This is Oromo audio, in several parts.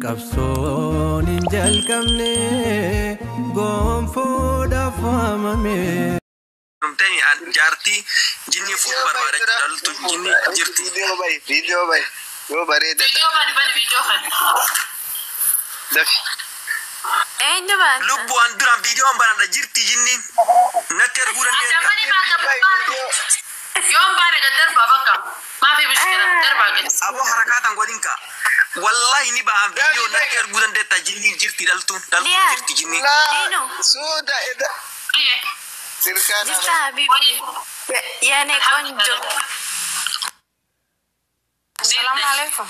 Qabsoon hin jalqabne gonfoodhaaf waamame. Dhumtanii jaartii jinnii fuudhu barbaadachuu dhaltu jinni jirti. Viidiyoo bahi, viidiyoo bahi. Yoo bareeda Viidiyoo bani bani viidiyoo kana. dafi. Eenyu baanta? Lubbu an duraan viidiyoon banadha jirti jinniin natti arguu dandeetta. Adamani maa gabbaa. Yoon baane gad darbaa bakka. Maafi bishkila darbaa gad. Aboo harakaatan godhin ka. Wallahi ni ba'an viidiyoo natti arguu dandeetta jinniin jirti dhaltuun dhaltuun Liyaan. jirti jinniin. Laa Diinu. suuta eda sirkaan Jirta habibi. Yaane ቆንጆ. ሰላም አለይኩም።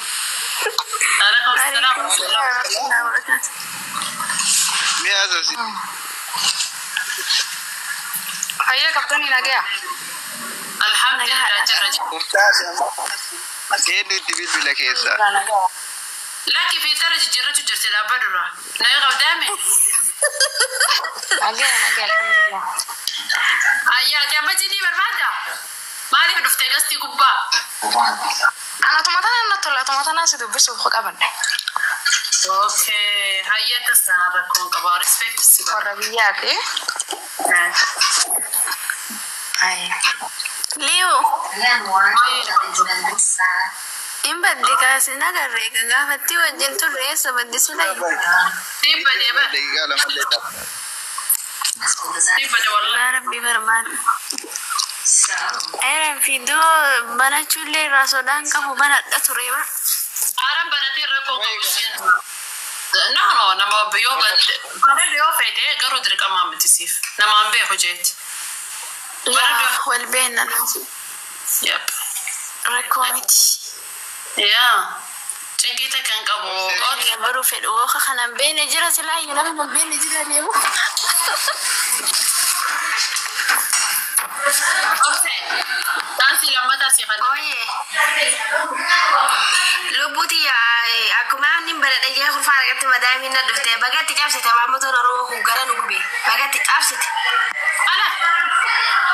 አለይኩም ሰላም። Alaikum salaam wa rahmatullahi wa barakatuh. mi'a sosi. Hayya qabdanii nagaya. Alhamdulillah jirra. Murtaasa. Eenyu itti bilbila keessaa? Lakki fiitara jijjiirratu jirti dhaabba dura. Nayi qabdaame. Nagaya nagaya alhamdulillah. Ayyaa ati amma jinii barbaadda? Maaliif dhufte gastii gubbaa? Ana tuma tana na tola tuma tana si dubbisuuf qabadhe. Okay, hayya tasaa rakkoon qaba. Respect si godha. Warra biyyaati. Hayya. Liyu, hin badde kaasin agarree ka gaafatti wajjin turre eessa badde sila? Dhibba deeba. Daqiiqaa lamallee qaba. Dhibba de wallah. Yaa Rabbi barbaadu. Eeran fiidoo banachuullee irraa sodaan qabu banadha ture ba. Haaraan banatee rakkoo qabu siin. No no nama yoo badde banadhu yoo feete garuu dirqamaa miti siif. Namaan beeku jeeti. Yaa wal beennan Yep. rakkoo miti. Yaa. Cinqii takka hin qabu. Okay. Baruu fedhu wooka kanan beene jira silaa iyyuu nama hin beene jira deemu. Okay. Daansii lammataa si kan. Oye. Lubbuuti akkuma inni baladha jee kurfaa argatte madaamiin na dhufte bagatti cabsite maammotoon Oromoo kun gara nu gube bagatti cabsite. Ala.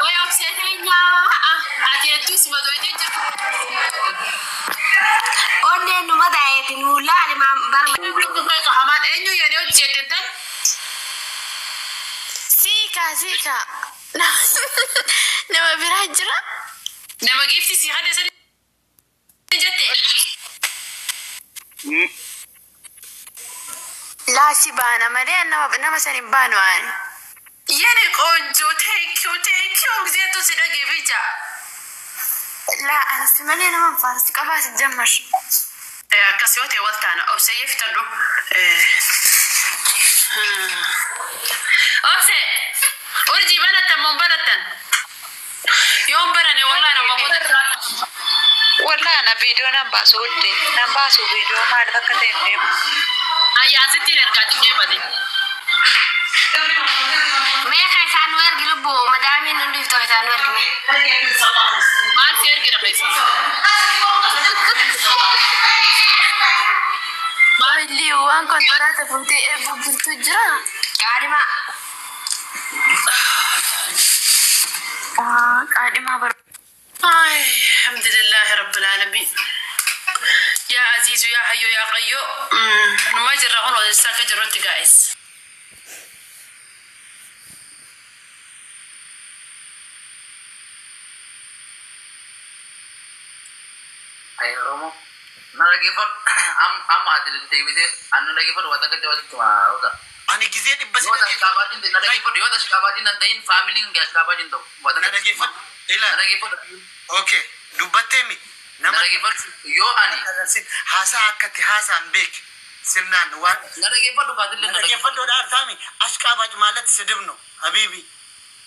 Way obsee teenyaa. Ati hedduu si madootee jirtu. Onneen nu madaa'eeti nu laali bara. Hamaan eenyu yeroo hojjette tan? Siika siika. Nama biraa jira. Nama giifti si hadde sani jette. Laasi baana malee nama nama san hin baanu ani. የኔ ቆንጆ thank you, thank you ጊዜቱ ሲደግ ብቻ Laa ansi malee nama hin faarsu qabaa si jammar. Akkas yoo ta'e wal taana obseyyee fitadhu. Obse urjii banattan moo hin banattan? Yoo hin banane wallahi nama booda. Wallahi ana viidiyoo nan baasu wuddee nan baasu viidiyoo maaliif akka ta'e hin beeku. Ayyaa asittiin ergaa xiqqee bade. Mee kan isaan nu ergi lubbu madaamiin nu dhiiftu isaan nu ergi mee. Maal si ergina keessa? Maali waan kontiraata fuutee ergu jirtu jira. Qaadhimaa. Qaadhimaa bar. Ay, alhamdulillahi rabbil alamin. يا عزيز يا حي يا قيوم numa jirra kun odeessaa akka jirrutti gaa'es. Ay Oromoo. Na dhaggeeffadhu amma ati deebitee ani dhaggeeffadhu waan akka walitti maa Ani gizee dhibba si Yoo ashqaabaatiin na dhaggeeffadhu yoo ashqaabaatiin nan ta'in faamiliin ashqaabaatiin ta'u. Na dhaggeeffadhu. Ila. Na dhaggeeffadhu. Okay. Dubbattee mi? Na dhaggeeffadhu yoo ani. Haasaa akkatti haasaan beek. Sirnaan waan. Na dhaggeeffadhu kaatillee Na na dhaggeeffadhu. dhaggeeffadhu dhaabtaami. Ashqaabaaj ማለት ስድብ ነው ሀቢቢ።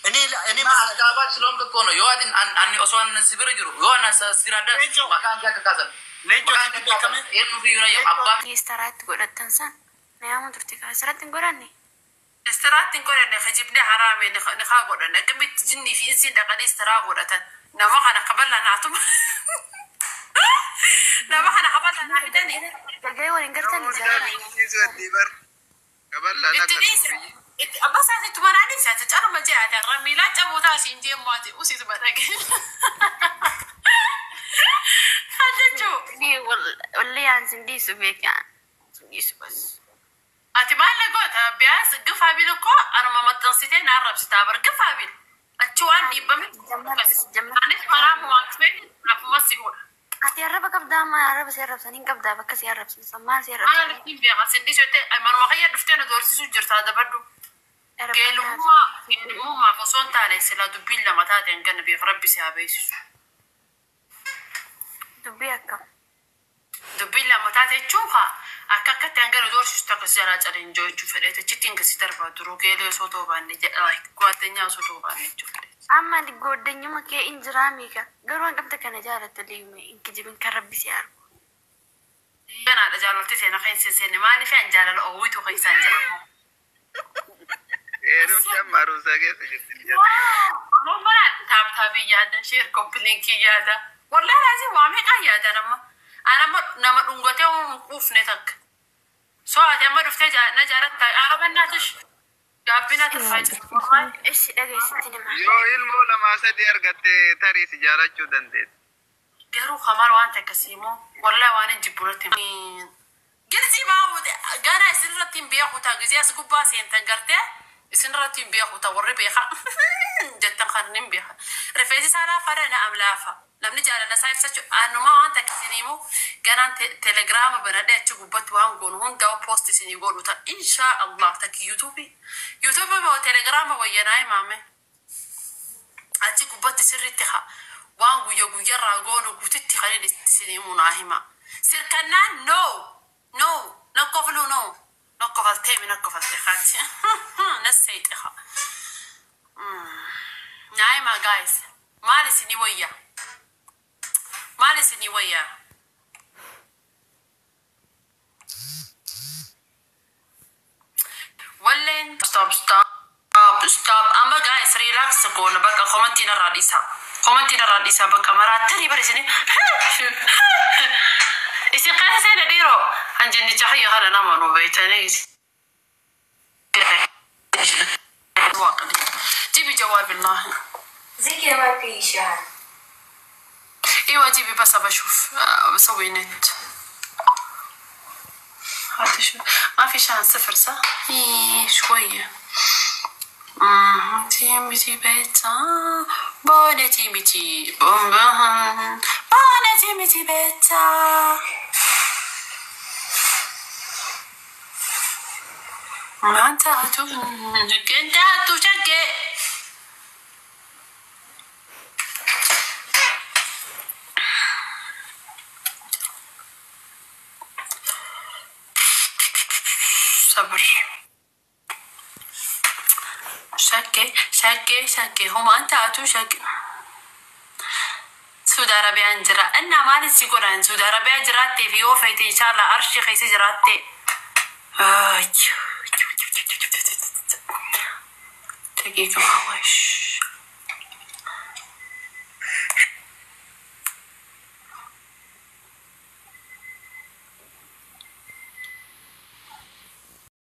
እኔ እኔ Ashqaabaaj ስለሆንክ እኮ ነው yoo ati ani osoo ani si bira jiru yoo ani si raddaa maqaan kee akka kaasan. Leencoo Maqaan kee akka kaasan eenyu fi yoo abbaa Istaraatti godhattan san na yaamu turte kaa istaraatti hin godhanne. Istiraatti hin godhanne kijibni haraame ni haa godhanne akkamitti jinnii fi insiin dhaqanii istiraa godhatan nama kana kaballa naatuma nama kana kaballa naa fidanii Galgala waliin gartanii jaalala. Itti dhiise abba isaati itti manaa dhiise ati carma jee ati har'a miilaa cabuu taasiin jee maati usiitu badhage. Kan jechuu Wallee aan sin dhiisu beekaa. Sin dhiisu bas. Ati maal na goota? Biyaas gifaa bil እኮ anuma maxxansitee na arrabsitaa bar gifaa bil. Achi waan dhiibbame. Jammar. Anis maraamumaan dhufee lafuma si fuudha. Ati arraba qabdaa maa arraba si arrabsan hin qabdaa bakka si arrabsan san maal si Maal arrabsan? ittiin beekaa sin dhiisu jettee manuma kiyya dhuftee na doorsisuu jirtaa dabadhu. Geelummaa geelummaaf osoo hin taane sila dubbiin lama taate hin ganna beek rabbi si haa beeksisu. Dubbii akkam? Dubbiin lama taate jechuun kaa akka akkatti hanga nu doorsistu akkas jalaa caleen jechuu fedheet achitti hin gasi darbaa duruu geelee osoo ta'uu baanne ጓደኛ osoo ta'uu baanne jechuu fedheet. Amma ጓደኝuma kee in jiraa miika garuu hanqamta kana jaalatta liyyume hin kijibin kan rabbi si argu. Ganaadha jaalalti seena kan hin seenne maaliif an jaalala oowwitu kan isaan jedhamu. Heerumti amma haruusaa keessa jirti. Oromoon taaptaabii yaada, sheer koppiliinkii yaada. Wallaahi laazim waa meeqaa yaada nama. Anama nama dhungatee hin quufne takka. Soo ati amma dhuftee na jaalatta arabannaatish gaabbina tufaa jira. Wallaahi. Ishi dhageessitti nima. Yoo ilmoo lamaa sadii argatte tarii si jaalachuu dandeetti. Garuu kamal waan akkasii immoo wallaahi waan hin jibburatti. Girsi maa gana isinirratti hin beeku ta'a gisee as gubbaa seentan gartee isinirratti hin beeku ta'a warri beeka jettan kan hin beeka. Rifeensi isaa laafaadha na amlaafa. Namni jaalala isaa ibsachuu anuma waan takka isinii immoo ganaan telegiraama banadhee achi gubbatti waan goonu hundaa poost isinii godhu ta'a inshaa Allah takki yuutuubii. Yuutuubii moo telegiraama wayyanaa himaame. Achi gubbatti sirriitti haa waan guyya guyyarraa goonu guututti kan inni isinii munaa hima. Sirkannaan no no nakkoflu no nakkofalteemi nakkofalte kaati nasseexe haa. Naa hima guys maal isinii wayya maal isinii wayya. Walleen stop stop stop amma guys relax goona bakka komantiin irraa dhiisa komantiin irraa dhiisa bakka maraattanii bara isinii isin keessa seena dhiiroo hanjinnicha hayya kana nama nu beeytanii جيبي جواب الله. زي كده ما في شهر. ايوه جيبي بس بشوف بسوي نت هاتي شو ما في شحن صفر صح؟ إيه شوية تيمتي بيتا بونا تيمتي بوم بوم بونا تيمتي بيتا ما انت انت شقي صبر شكي شكي شكي هما انت اتو شكي Saudi Arabiyaan jira. Innaa maal si godhan Saudi Arabiyaa jiraattee fi yoo feete inshallah arshii keessa jiraatte. دقيقة معلش.